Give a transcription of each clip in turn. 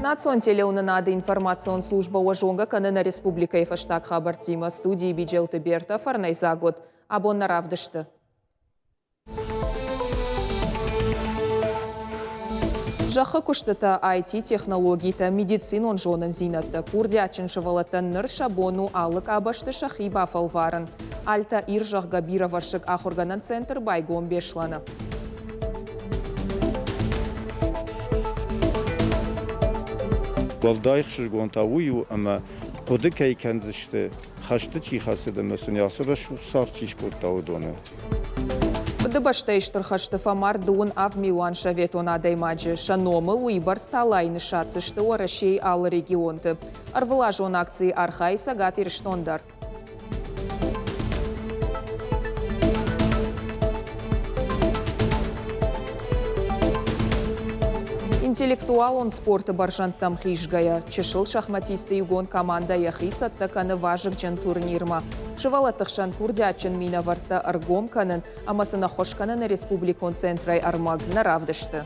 Национ телеуынынады информацион службӕ уӕ зонгӕ кӕны нӕ республикӕйы фӕстаг хабӕрттимӕ. Студийы Биджелты Бертӕ фӕрнӕйдзаг уыд. Абон нӕ равдысты. Зӕххы куыстытӕ, IT-технологитӕ, медицинон зонындзинӕдтӕ курдиатджын сывӕллӕттӕн ныр сӕ бон у алы къабӕзты сӕхи бафӕлварын. Альта Ир, зӕгъгӕ, бирӕвӕрсыг ахуыргӕнӕн центр байгом Беслӕны. Уӕлдай ӕхсызгон та уый у, ӕмӕ хъуыды кӕй кӕндзысты, хӕсты чи хӕцыд ӕмӕ сын ацы рӕсугъд цард чи скодта, уыдоны. Фыдыбӕстӕйы Стыр хӕсты фӕмард дыууын авд милуан советон адӕймаджы. Сӕ номыл уыйбӕрц талайы ныссаддзысты Уӕрӕсейы алы регионты. Ӕрвылазон акцийы архайы Цӕгат Ирыстон дӕр. Интеллектуалон спорты бӕрзӕндтӕм хизгӕйӕ, чысыл шахматисты иугонд командӕ йӕхи цӕттӕ кӕны вазыгджын турнирмӕ. Сывӕллӕтты хсӕн курдиатджын минӕвӕрттӕ ӕргом кӕнын ӕмӕ сын ӕххуыс кӕныны республикон центрӕй ӕрмӕг нӕ равдысты.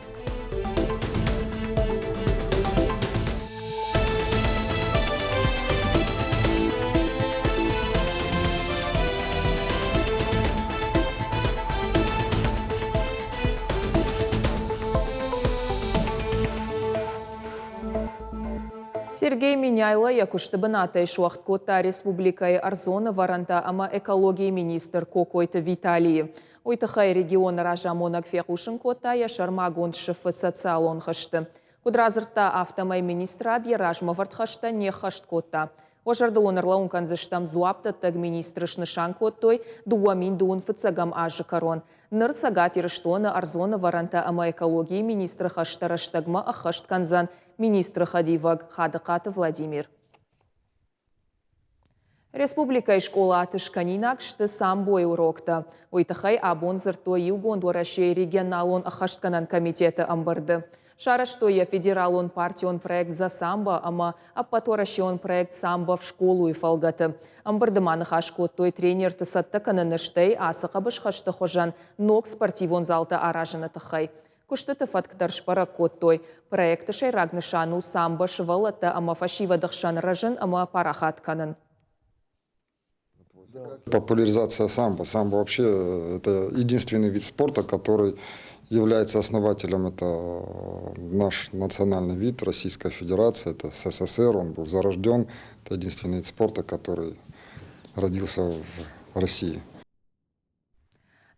Сергей Меняйло йӕ куысты бынатӕй суӕгъд кодта республикӕйы ӕрдзон ӕвӕрӕнтӕ ӕмӕ экологийы министр Кокойты Виталийы. Уый тыххӕй регионы разамонӕг фехъусын кодта йӕ сӕрмагонд сыфы социалон хызты. Куыд радзырдта, афтӕмӕй министрад йӕ размӕвӕрд хӕстӕ не ххӕст кодта. Уӕ зӕрдыл уын ӕрлӕууын кӕндзыстӕм, дзуапдӕттӕг министры снысан кодтой 2000 фыццӕгӕм азы кӕрон. Ныр Цӕгат Ирыстоны ӕрдзон ӕвӕрӕнтӕ ӕмӕ экологийы министры хӕстӕ рӕстӕгмӕ ӕххӕст кӕндзӕн министры хӕдивӕг Хадыхъаты Владимир. Республикӕйы скъолаты скӕнинаг сты самбойы уроктӕ. Уый тыххӕй абон дзырдтой Иугонд Уӕрӕсейы регионалон ӕххӕстгӕнӕн комитеты ӕмбырды. Сарӕзтой йӕ федералон партион проект «За самбо» ӕмӕ ӕппӕтуӕрӕсеон проект «Самбо в школу»-йы фӕлгӕты. Ӕмбырды ма ныхас кодтой тренерты цӕттӕ кӕныны, стӕй ацы хъӕбысхӕсты хуызӕн ног спортивон залтӕ аразыны тыххӕй. Куыстыты фӕтк дӕр сбӕрӕг кодтой. Проекты сӕйраг нысан у самбо сывӕллӕттӕ ӕмӕ фӕсивӕды хсӕн рӕзын ӕмӕ парахат кӕнын. Популяризация самбо. Самбо вообще это единственный вид спорта, который является основателем. Это наш национальный вид, Российская Федерация, это СССР, он был зарожден. Это единственный вид спорта, который родился в России.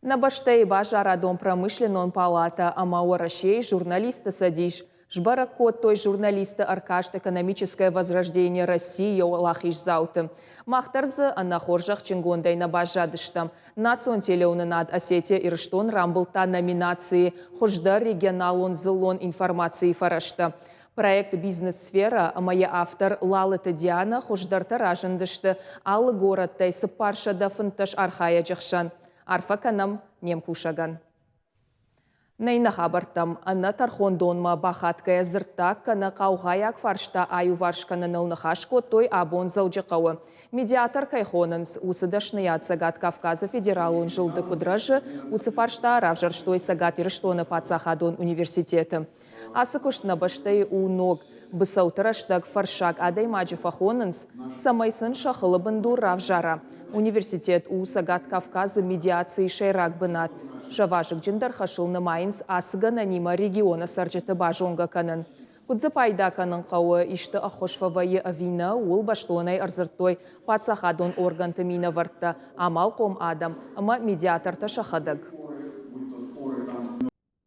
Нӕ бӕстӕйы базарадон-промышленнон палатӕ ӕмӕ Уӕрӕсейы журналистты цӕдис сбӕрӕг кодтой журналистты ӕркаст «Экономическое возрождение России» уӕлахиздзауты. Мах дӕр дзы ӕнӕхорзӕхджынгондӕй нӕ баззадыстӕм. Национ телеуынынад «Осетия-Ирыстон» рамбылдта номинацийы «Хуыздӕр регионалон дзыллон информацийы фӕрӕзтӕ». Проект «Бизнес-сфера» ӕмӕ йӕ автор Лалыты Дианӕ хуыздӕртӕ разындысты алы горӕттӕй 415 архайӕджы хсӕн. Арфӕ кӕнӕм не мкусӕгӕн. Нӕ иннӕ хабӕрттӕм ӕнӕ тӕрхондонмӕ бахатгӕйӕ дзырддаг кӕнӕ хъаугъайаг фарста аиуварс кӕныныл ныхас кодтой абон Дзӕуджыхъӕуы. Медиатор кӕй хонынц, уыцы дӕсныйад Цӕгат Кавказы федералон зылды куыд рӕзы, уыцы фарста равзӕрстой Цӕгат Ирыстоны паддзахадон университеты. Ацы куыст нӕ бӕстӕйы у ног. Быцӕуты рӕстӕг фӕрссаг адӕймаджы фӕхонынц, цӕмӕй сын сӕ хылы бындур равзара. Университет у Цӕгат Кавказы медиацийы сӕйраг бынат. Сӕ вазыгджындӕр хӕсыл нымайынц ацы гӕнӕнимӕ регионы цӕрджыты базонгӕ кӕнын. Куыд дзы пайда кӕнын хъӕуы, исты ӕххуыс фӕвӕййы ӕви нӕ, ууыл бӕстонӕй ӕрдзырдтой паддзахадон оргӕнты минӕвӕрттӕ, амалхъом адӕм ӕмӕ медиатортӕ сӕхӕдӕг.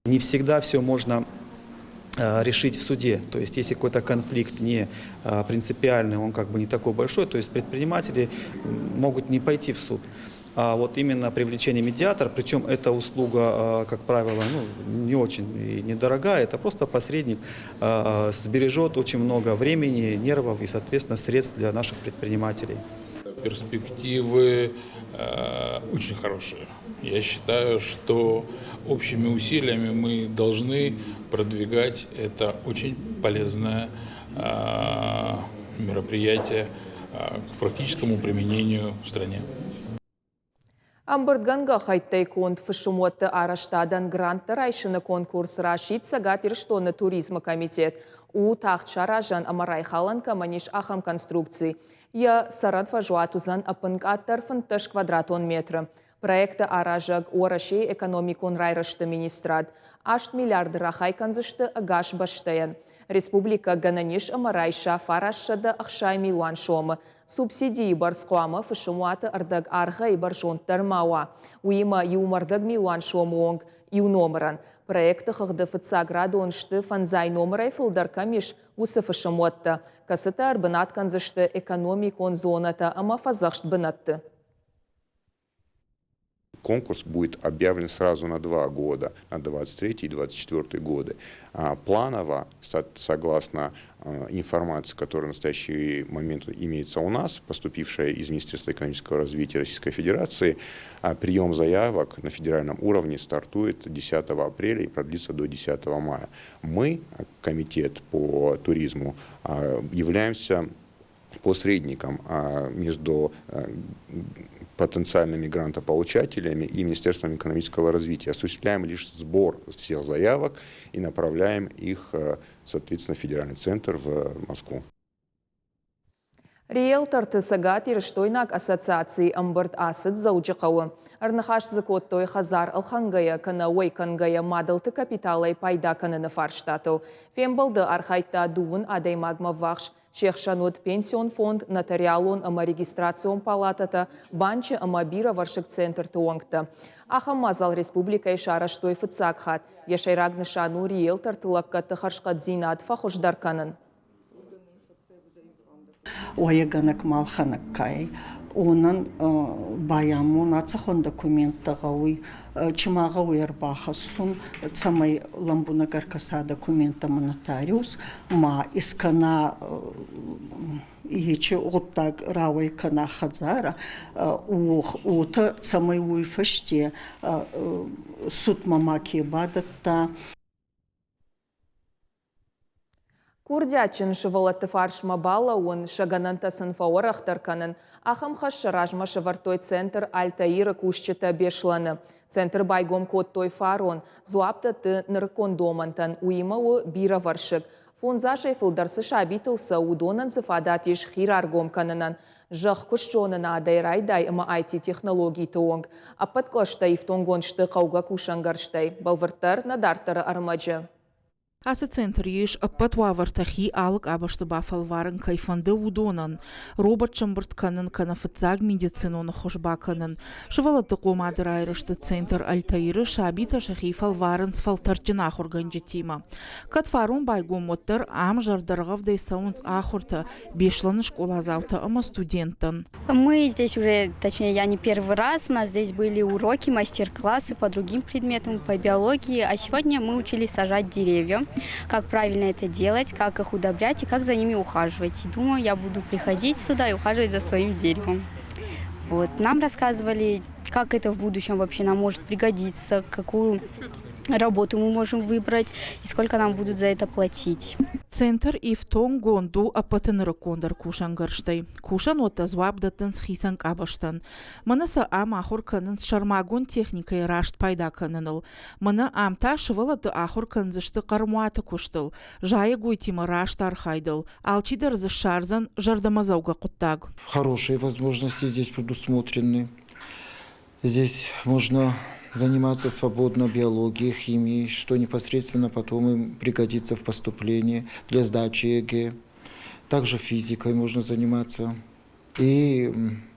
Не всегда все можно решить в суде. То есть если какой-то конфликт не принципиальный, он как бы не такой большой, то есть предприниматели могут не пойти в суд. А вот именно привлечение медиатора, причем эта услуга, как правило, ну, не очень и недорогая, это просто посредник сбережет очень много времени, нервов и, соответственно, средств для наших предпринимателей. Перспективы очень хорошие. Я считаю, что общими усилиями мы должны продвигать это очень полезное мероприятие к практическому применению в стране. Ӕмбырдгӕнгӕ хӕйттӕй конд фысымуӕтты арӕзтадӕн гранттӕ райсыны конкурс расидт Цӕгат Ирыстоны туризмы комитет. У тагъд саразӕн ӕмӕ райхалӕн кӕмӕн ис, ахӕм конструкци. Йӕ цӕрӕн фӕзуат уыдзӕн ӕппынкъаддӕр 15 квадратон метры. Проекты аразӕг Уӕрӕсейы экономикон райрӕзты министрад. 8 миллиарды рахай кӕндзысты ӕгас бӕстӕйӕн. Республикӕ гӕнӕн ис ӕмӕ райса 960 милуан сомы. Субсидийы бӕрц хъуамӕ фысымуаты ӕрдӕг аргъӕй бӕрзонддӕр ма уа. Уыимӕ иумӕрдӕг милуан сомы онг иу номырӕн. Проекты хыгъды фыццаградон сты фӕндзай номырӕй фылдӕр кӕм ис, уыцы фысымуӕттӕ, кӕцытӕ ӕрбынат кӕндзысты экономикон зонӕтӕ ӕмӕ фӕдзӕхст бынӕтты. Конкурс будет объявлен сразу на два года, на 23 и 24 годы. Планово, согласно информации, которая в настоящий момент имеется у нас, поступившая из Министерства экономического развития Российской Федерации, прием заявок на федеральном уровне стартует 10 апреля и продлится до 10 мая. Мы, комитет по туризму, являемся посредником между потенциальными грантополучателями и Министерством экономического развития. Осуществляем лишь сбор всех заявок и направляем их, соответственно, в федеральный центр в Москву. Риэлторты Цӕгатирыстойнаг ассоциацийы ӕмбырд ацыд Дзӕуджыхъӕуы. Ӕрныхас дзы кодтой хӕдзар ӕлхӕнгӕйӕ кӕнӕ уӕй кӕнгӕйӕ мадӕлты капиталӕй пайда кӕныны фарстатыл. Фембӕлды архайдта дыууын адӕймагмӕ ввахс. Се хсӕн уыд пенсион фонд, нотариалон ӕмӕ регистрацион палатӕтӕ, банчы ӕмӕ бирӕвӕрсыг центрты уӕнгтӕ. Ахӕм мадзал республикӕйы сарӕзтой фыццаг хатт. Йӕ сӕйраг нысан у риэлторты лӕггӕдты хӕрзхъӕддзинад фӕхуыздӕр кӕнын. Уӕйгӕнӕг ма ӕлхӕнӕг ка ӕй, уонӕн байамона цӕхуӕн документтӕ гъӕуй, чи ма гъӕуй ӕрбахӕссун, цӕмӕй лӕмбунӕг ӕркӕса документтӕмӕ нотариус, ма искӕна ечи гъуддаг рауӕй кӕна хӕдзарӕ, уотӕ цӕмӕй уой фӕсте судмӕ маке бадӕтта. Курдиатджын сывӕллӕтты фарсмӕ балӕууын, сӕ гӕнӕнтӕ сын фӕуӕрӕхдӕр кӕнын, ахӕм хӕс сӕ размӕ сӕвӕрдтой центр Альтаир-ы кусджытӕ Беслӕны. Центр байгом кодтой фарон, дзуапп дӕтты нырыккон домӕнтӕн, уыимӕ у бирӕвӕрсыг. Фондз азӕй фылдӕр цы сабитыл цӕуы, уыдонӕн дзы фадат ис хи раргом кӕнынӕн. Зӕхкуыстзонынадӕй райдай ӕмӕ IT-технологиты онг. Ӕппӕт кълӕстӕ ифтонггонд сты хъӕугӕ кусӕнгӕрзтӕй. Бӕлвырддӕр нӕ дарддӕры ӕрмӕджы. Ацы центры ис ӕппӕт уавӕртӕ хи алы къабӕзты бафӕлварын кӕй фӕнды, уыдонӕн. Робот сӕмбырд кӕнын кӕнӕ фыццаг медицинон ӕххуыс бакӕнын. Сывӕллӕтты хъомады райрӕзты центр Альтаиры сабитӕ сӕхи фӕлварынц фӕлтӕрдджын ахуыргӕнджытимӕ. Кӕд фарон байгом, уӕддӕр ам зӕрдӕргъӕвдӕй цӕуынц ахуыртӕ Беслӕны скъоладзаутӕ ӕмӕ студенттӕн. Мы здесь уже, точнее, я не первый раз, у нас здесь были уроки, мастер-классы по другим предметам, по биологии, а сегодня мы учились сажать деревья, как правильно это делать, как их удобрять и как за ними ухаживать. И думаю, я буду приходить сюда и ухаживать за своим деревом. Вот. Нам рассказывали, как это в будущем вообще нам может пригодиться, какую работу мы можем выбрать и сколько нам будут за это платить. Центр ифтонггонд у ӕппӕты нырыккондӕр кусӕнгӕрзтӕй. Кусӕнуӕттӕ дзуапп дӕттынц хицӕн къабӕзтӕн. Мӕнӕ сӕ ам ахуыр кӕнынц сӕрмагонд техникӕйӕ раст пайда кӕныныл. Мӕнӕ ам та сывӕллӕтты ахуыр кӕндзысты хъӕрмуаты куыстыл, зайӕгойтимӕ раст архайдыл. Алчидӕр дзы ссардзӕн зӕрдӕмӕдзӕугӕ хъуыддаг. Хорошие возможности здесь предусмотрены. Здесь можно заниматься свободно биологией, химией, что непосредственно потом им пригодится в поступлении для сдачи ЕГЭ. Также физикой можно заниматься и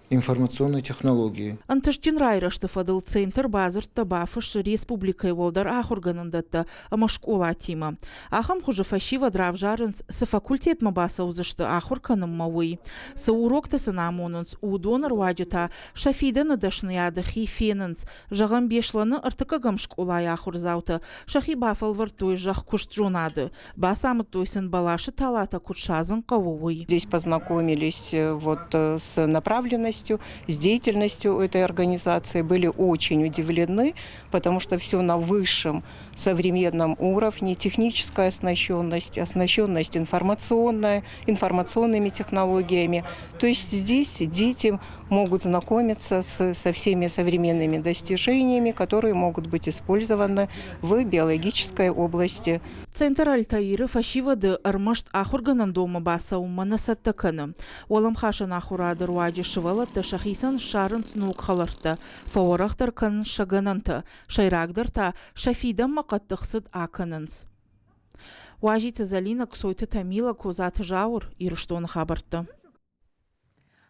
информационной технологии. Ӕнтыстджын райрӕзты фӕдыл центр бадзырдтӕ бафыссы республикӕйы уӕлдӕр ахуыргӕнӕндӕттӕ ӕмӕ скъолатимӕ. Ахӕм хуызы фӕсивӕд равзарынц, цы факультетмӕ бацӕудзысты ахуыр кӕнынмӕ, уый. Цы уроктӕ сын амонынц, уыдоны руаджы та сӕ фидӕны дӕсныйады хи фенынц. Зӕгъӕм, Беслӕны ӕртыккӕгӕм скъолайы ахуырдзаутӕ сӕхи бафӕлвӕрдтой зӕхкуыстзонады, бацамыдтой сын бӕласы талатӕ куыд садзын хъӕуы, уый. Здесь познакомились вот с направленностью. оснащенностью, с деятельностью этой организации, были очень удивлены, потому что все на высшем современном уровне, техническая оснащенность, оснащенность информационная, информационными технологиями. То есть здесь дети могут знакомиться с, со всеми современными достижениями, которые могут быть использованы в биологической области. Центр Альтаир-ы фӕсивӕды ӕрмӕст ахуыргӕнӕндонмӕ бацӕуынмӕ нӕ цӕттӕ кӕны. Уӕлӕмхасӕн ахуырады руаджы сывӕллӕттӕ сӕхицӕн ссарынц ног хӕлӕрттӕ, фӕуӕрӕхдӕр кӕнынц сӕ гӕнӕнтӕ, сӕйрагдӕр та сӕ фидӕнмӕ хъӕддых цыд акӕнынц. Уазиты Зӕлинӕ, Кцойты Тамила, Козаты Зауыр, Ирыстоны хабӕрттӕ.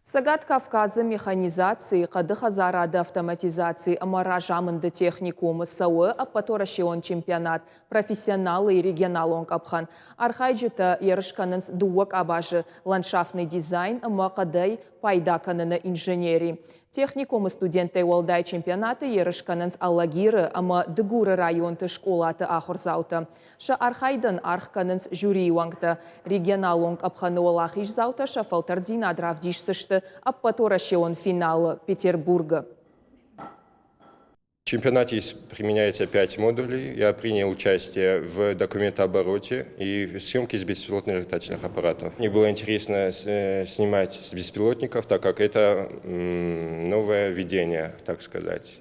Цӕгат Кавказы механизацийы, хъӕды хӕдзарады автоматизаци ӕмӕ разамынды техникумы цӕуы ӕппӕтуӕрӕсеон чемпионат профессионалы регионалон къӕпхӕн. Архайджытӕ ерыс кӕнынц дыууӕ къабазы ландшафтный дизайн ӕмӕ хъӕдӕй пайда кӕныны инженери. Техникумы студенттӕй уӕлдай чемпионаты ерыс кӕнынц Алагиры ӕмӕ Дыгуры районты скъолаты ахуырдзаутӕ. Сӕ архайдӕн аргъ кӕнынц жюрийы уӕнгтӕ. Регионалон къӕпхӕны уӕлахиздзаутӕ сӕ фӕлтӕрддзинад равдисдзысты ӕппӕтуӕрӕсеон финалы Петербургы. В чемпионате применяется пять модулей. Я принял участие в документообороте и в съемке с беспилотных летательных аппаратов. Мне было интересно снимать с беспилотников, так как это новое введение, так сказать,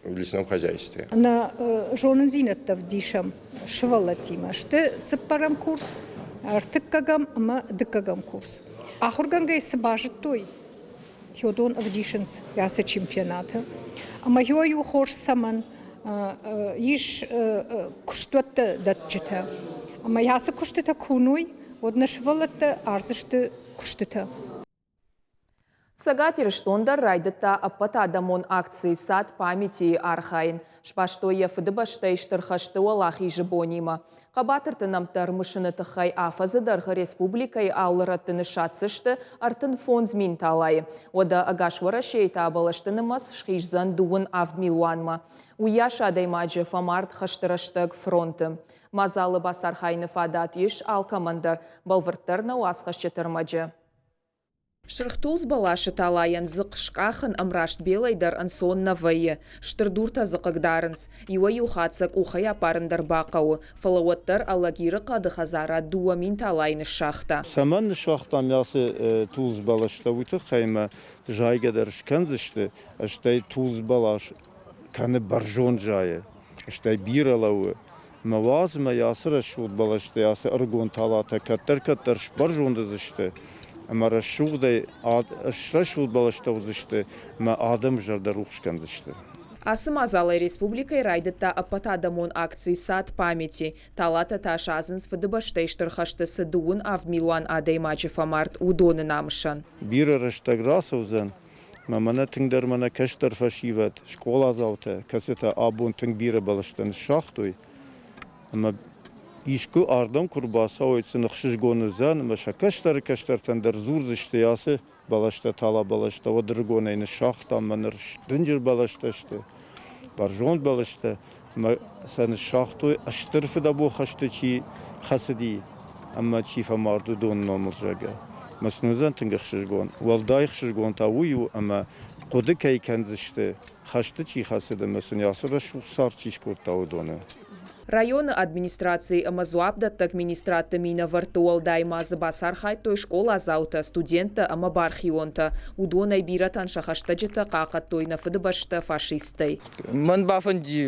в лесном хозяйстве. Нӕ зонындзинӕдтӕ вдисӕм сывӕллӕттимӕ сты цыппӕрӕм курс, ӕртыккӕгӕм ӕмӕ дыккӕгӕм курс. Ахуыргӕнгӕй цы базыдтой, уыдон ӕвдисынц ацы чемпионаты. Ӕмӕ иу хорз цӕмӕн ис куыстуӕттӕ дӕтджытӕ. Ӕмӕ ацы куыстытӕ куы уыной, уӕд нӕ сывӕллӕттӕ ардзысты куыстытӕ. Цӕгат Ирыстон дӕр райдыдта ӕппӕтадӕмон акци «Сад памяти»-йы архайын. Сбастой йӕ Фыдыбӕстӕйы Стыр хӕсты Уӕлахизы бонимӕ. Хъӕбатырты нӕмттӕ ӕрымысыны тыххӕй афӕдзы дӕргъы республикӕйы алы рӕтты ныссаддзысты 35 000 талайы. Уӕдӕ ӕгас Уӕрӕсейы та бӕлӕсты нымӕц схиздзӕн 27 милуанмӕ. Уыйас адӕймаджы фӕмард хӕсты рӕстӕг фронты. Мадзалы бацархайыны фадат ис алкӕмӕн дӕр, бӕлвырддӕр нӕ уацхӕсджыты ӕрмӕджы. Сырхтулдз бӕласы талайӕн дзыхъхъ скъахын ӕмраст белӕй дӕр ӕнцон нӕ вӕййы. Стыр дуртӕ дзы хъыгдарынц. Иуӕй-иу хатт сӕ къухӕй аппарын дӕр бахъӕуы, фӕлӕ уӕддӕр Алагиры хъӕды хӕдзарад 2000 талайы ныссагъта. Цӕмӕн ныссагътам ацы тулдз бӕлӕстӕ, уый тыххӕй ӕмӕ зайгӕ дӕр скӕндзысты, стӕй тулдз бӕлас кӕны бӕрзонд зайы, стӕй бирӕ лӕууы. Мӕ уадз ӕмӕ ацы рӕсугъд бӕлӕстӕ, ацы ӕрыгон талатӕ кӕддӕр-кӕддӕр сбӕрзонд уыдзысты ӕмӕ рӕсугъдӕй срӕсугъд бӕлӕстӕ уыдзысты ӕмӕ адӕмы зӕрдӕ рухс кӕндзысты. Ацы мадзалӕй республикӕйы райдыдта ӕппӕтадӕмон акци «Сад памяти». Талатӕ та садзынц Фыдыбӕстӕйы Стыр хӕсты цы 27 милуан адӕймаджы фӕмард, уыдоны намысӕн. Бирӕ рӕстӕг рацӕудзӕн, ӕмӕ мӕнӕ тынгдӕр мӕнӕ кӕстӕр фӕсивӕд, скъоладзаутӕ, кӕцытӕ абон тынг бирӕ бӕлӕстӕ ныссагътой, ӕмӕ искуы ардӕм куы рбацӕуой, сын ӕхсызгон уыдзӕн, ӕмӕ сӕ кӕстӕры кӕстӕртӕн дӕр дзурдзысты ацы бӕлӕстӕ, тала бӕлӕстӕ уӕд ӕрыгонӕй ныссагътам, ӕмӕ ныр дынджыр бӕлӕстӕ сты, бӕрзонд бӕлӕстӕ, ӕмӕ сӕ ныссагътой, стыр фыдӕбон хӕсты чи хӕцыди ӕмӕ чи фӕмард, уыдоны номыл, зӕгъгӕ. Ӕмӕ сын уыдзӕн тынг ӕхсызгон. Уӕлдай ӕхсызгон та уый у, ӕмӕ хъуыды кӕй кӕндзысты, хӕсты чи хӕцыд ӕмӕ сын ацы рӕсугъд цард чи скодта, уыдоны. Районы администрацийы ӕмӕ дзуапдӕттӕг министрадты минӕвӕртты уӕлдай ма дзы бацархайдтой скъоладзаутӕ, студенттӕ ӕмӕ бархионтӕ. Уыдонӕй бирӕтӕн сӕ хӕстӕджытӕ хъахъхъӕдтой нӕ Фыдыбӕстӕ фашисттӕй. Мӕн бафӕнди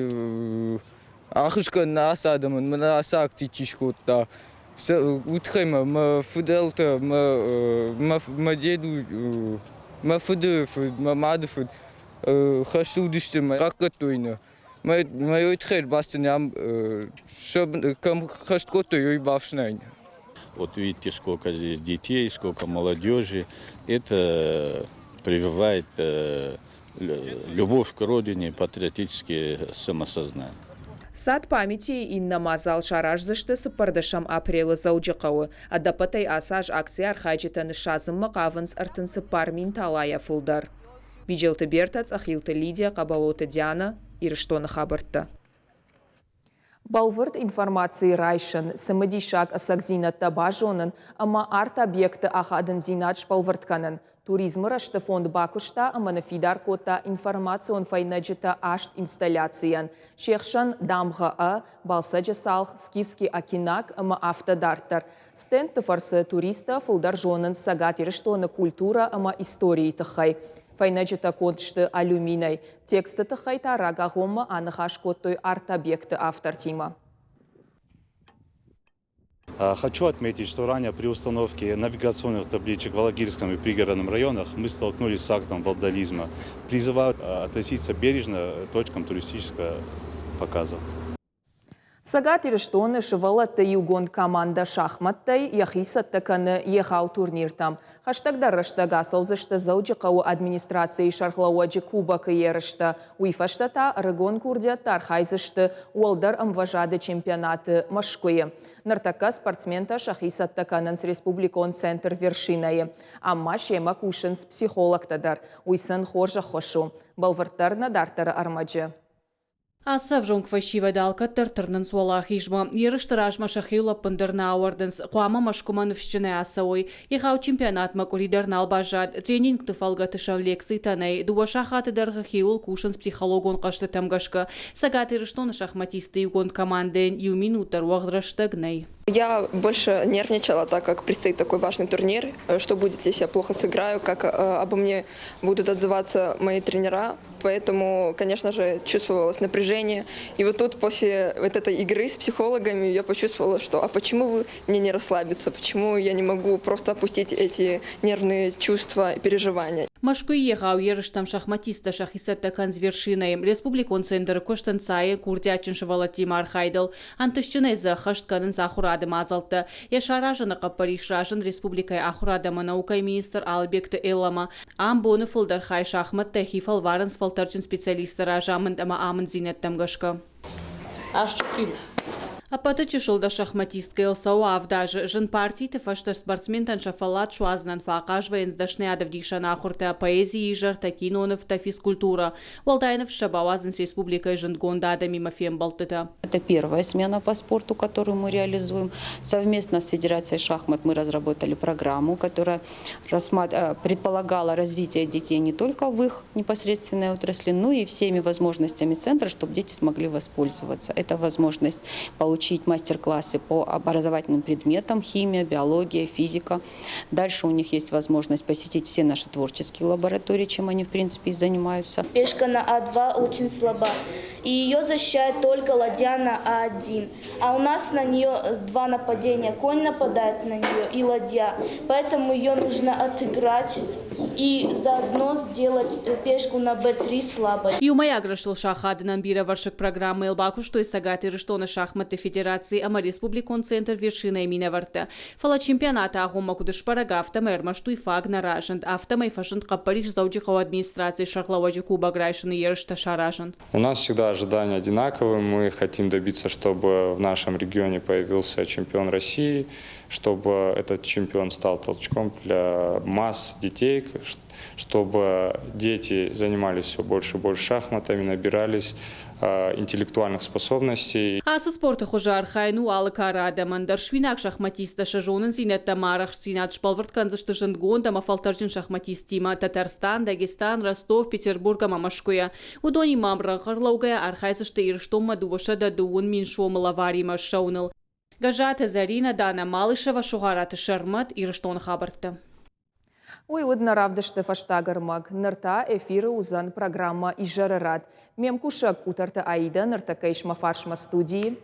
ӕххуыс кӕнын ацы адӕмӕн, мӕнӕ ацы акци чи скодта, уый тыххӕй мӕ мӕ фыдӕлтӕ, мӕ мӕ деду, мӕ фыды фыд, мӕ мады фыд хӕсты уыдысты мӕ хъахъхъӕдтой нӕ. Мӕ уый тыххӕй ӕрбацыдтӕн ам, кӕм хӕст кодтой, уый бафснайын. Вот видите, сколько здесь детей, сколько молодежи. Это прививает любовь к родине, патриотическое самосознание. Сад памяти-йы иннӕ мадзал сараздзысты цыппӕрдӕсӕм апрелы Дзӕуджыхъӕуы. Ӕдӕппӕтӕй ацы аз акцийы архайджытӕ ныссадзынмӕ хъавынц 34 000 талайӕ фылдӕр. Биджелты Бертӕ, Цъӕхилты Лидия, Хъӕбӕлоты Дианӕ, Ирыстоны хабӕрттӕ. Бӕлвырд информаци райсын, цымыдисаг ӕцӕгдзинӕдтӕ базонын ӕмӕ арт-объекты ахадындзинад сбӕлвырд кӕнын. Туризмы рӕзты фонд бакуыста ӕмӕ ныффидар кодта информацион фӕйнӕджытӕ аст инсталляцийӕн. Се хсӕн дамгъӕ Ӕ, Балсӕджы цалх, Скифский Акинак ӕмӕ афтӕ дарддӕр. Стендты фӕрцы туристтӕ фылдӕр зонынц Цӕгат Ирыстоны культурӕ ӕмӕ историйы тыххӕй. Фӕйнӕджытӕ конд сты алюминӕй. Тексты тыххӕй та рагагъоммӕ аныхас кодтой арт-объекты автортимӕ. Хочу отметить, что ранее при установке навигационных табличек в Алагирском и пригородном районах мы столкнулись с актом вандализма. Призываю относиться бережно к точкам туристического показа. Цӕгат Ирыстоны сывӕллӕтты иугонд командӕ шахмӕттӕй йӕхи цӕттӕ кӕны егъау турниртӕм. Хӕстӕгдӕр рӕстӕг ацӕудзысты Дзӕуджыхъӕуы администрацийы сӕргълӕууӕджы Кубокы ерыстӕ. Уый фӕстӕ та ӕрыгон курдиӕттӕ архайдзысты уӕлдӕр ӕмвӕзады чемпионаты Мӕскуыйы. Ныртӕккӕ спортсментӕ сӕхи цӕттӕ кӕнынц республикон центр Вершина-йы. Ам ма семӕ кусынц психологтӕ дӕр. Уый сын хорз ӕххуыс у. Бӕлвырддӕр нӕ дарддӕры ӕрмӕджы. Ацы ӕвзонг фӕсивӕд алкӕддӕр тырнынц уӕлахизмӕ. Ерысты размӕ сӕхиуыл ӕппындӕр нӕ ауӕрдынц, хъуамӕ Мӕскуымӕ ныфсджынӕй ацӕуой. Егъау чемпионатмӕ къуыри дӕр нал баззад. Тренингты фӕлгӕты сӕм лекцитӕ нӕй. Дыууӕ сахаты дӕргъы хиуыл кусынц психологон хъӕзтытӕм гӕсгӕ. Цӕгат Ирыстоны шахматистты иугонд командӕйӕн иу минут дӕр уӕгъд рӕстӕг нӕй. Я больше нервничала, так как предстоит такой важный турнир. Что будет, если я плохо сыграю, как обо мне будут отзываться мои тренера. Поэтому, конечно же, чувствовалось напряжение. И вот тут после вот этой игры с психологами я почувствовала, что а почему мне не расслабиться, почему я не могу просто опустить эти нервные чувства и переживания. Мӕскуыйы егъау ерыстӕм шахматисттӕ сӕхи цӕттӕ кӕнынц Вершинӕйы. Республикон центры куыст ӕнцайы курдиатджын сывӕллӕттимӕ архайдыл. Ӕнтыстджынӕй дзы ӕххӕст кӕнынц ахуырады мадзӕлттӕ. Йӕ саразыны хъӕппӕрис разынд республикӕйы ахуырад ӕмӕ наукӕйы министр Алыбегты Элламӕ. Ам боны фылдӕр хай шахмӕттӕй хи фӕлварынц фӕлтӕрджын специалистты разамынд ӕмӕ амынддзинӕдтӕм гӕсгӕ. Ӕппӕты чысылдӕр шахматисткӕйыл цӕуы авд азы. Зын партиты фӕстӕ спортсментӕн сӕ фӕллад суадзынӕн фӕахъаз вӕййынц дӕсныйадӕвдисӕн ахуыртӕ, поэзийы изӕртӕ, кинонывтӕ, физкультурӕ. Уӕлдай ныфс сӕ бауадзынц республикӕйы зындгонд адӕмимӕ фембӕлдтытӕ. Это первая смена по спорту, которую мы реализуем. Совместно с Федерацией шахмат мы разработали программу, которая предполагала развитие детей не только в их непосредственной отрасли, но и всеми возможностями центра, чтобы дети смогли воспользоваться. Это возможность получить мастер-классы по образовательным предметам, химия, биология, физика. Дальше у них есть возможность посетить все наши творческие лаборатории, чем они, в принципе, и занимаются. Пешка на А2 очень слаба, и ее защищает только ладья на А1. А у нас на нее два нападения. Конь нападает на нее и ладья. Поэтому ее нужно отыграть и заодно сделать пешку на b3 слабой. Иумӕйаг рӕзтыл сахадынӕн бирӕвӕрсыг программӕйыл бакуыстой Цӕгат Ирыстоны шахматты федераци ӕмӕ республикон центр Вершина-йы минӕвӕрттӕ. Фӕлӕ чемпионаты агъоммӕ куыд сбӕрӕг, афтӕмӕй ӕрмӕст уый фаг нӕ разынд. Афтӕмӕй фӕзынд хъӕппӕрис Дзӕуджыхъӕуы администрацийы сӕргълӕууӕджы кубок райсыны ерыстӕ саразын. У нас всегда ожидания одинаковые. Мы хотим добиться, чтобы в нашем регионе появился чемпион России, чтобы этот чемпион стал толчком для масс детей, чтобы дети занимались все больше и больше шахматами, набирались интеллектуальных способностей. Ацы спорты хуызы архайын у алы кары адӕмӕн дӕр. Суинаг шахматисттӕ сӕ зонындзинӕдтӕ ӕмӕ арӕхстдзинад сбӕлвырд кӕндзысты зындгонд ӕмӕ фӕлтӕрджын шахматисттимӕ Татарстан, Дагестан, Ростов, Петербург ӕмӕ Мӕскуыйӕ. Уыдонимӕ ӕмрӕнхъ ӕрлӕугӕйӕ архайдзысты Ирыстонмӕ 230 000 сомы лӕваримӕ ссӕуыныл. Гӕззаты Зӕринӕ, Дана Малышева, Сугъараты Сӕрмӕт, Ирыстоны хабӕрттӕ. Уый уыд нӕ равдысты фӕстаг ӕрмӕг. Ныр та эфиры уыдзӕн программӕ Изӕры рад. Ме мкусӕг Къутӕрты Аидӕ ныртӕккӕ ис мӕ фарсмӕ студийы.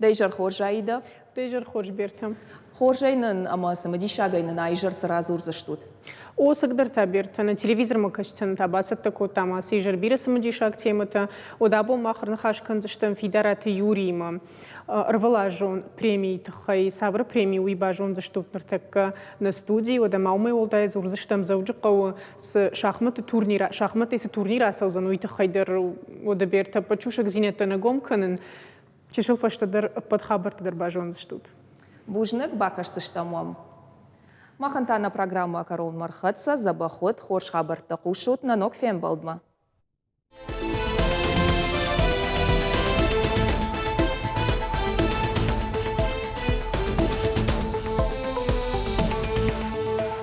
Дӕ изӕр хорз, Аидӕ. Дӕ изӕр хорз, Бертӕ. Хорзӕй нын ӕмӕ цымыдисагӕй нын а-изӕр цы радзурдзыстут? О, цӕгдӕр та, Бертӕ, нӕ телевизормӕ кӕсджытӕн та бацӕттӕ кодтам ацы изӕр бирӕ цымыдисаг темӕтӕ. Уӕд абон мах ӕрныхас кӕндзыстӕм Фидараты Юриимӕ. Ӕрвылазон премийы тыххӕй цавӕр преми, уый базондзыстут ныртӕккӕ нӕ студийы. Уӕдӕ ма уымӕй уӕлдай дзурдзыстӕм Дзӕуджыхъӕуы цы шахматы турнир, шахматтӕй цы турнир ацӕудзӕн, уый тыххӕй дӕр. Уӕдӕ Бертӕ, ӕппӕт сусӕгдзинӕдтӕ нӕ гом кӕнын. Чысыл фӕстӕдӕр ӕппӕт хабӕрттӕ дӕр базондзыстут. Бузныг, бакӕсдзыстӕм уӕм. Махӕн та нӕ программӕ кӕронмӕ рхӕццӕ, дзӕбӕх уыд, хорз хабӕрттӕ хъусут нӕ ног фембӕлдмӕ.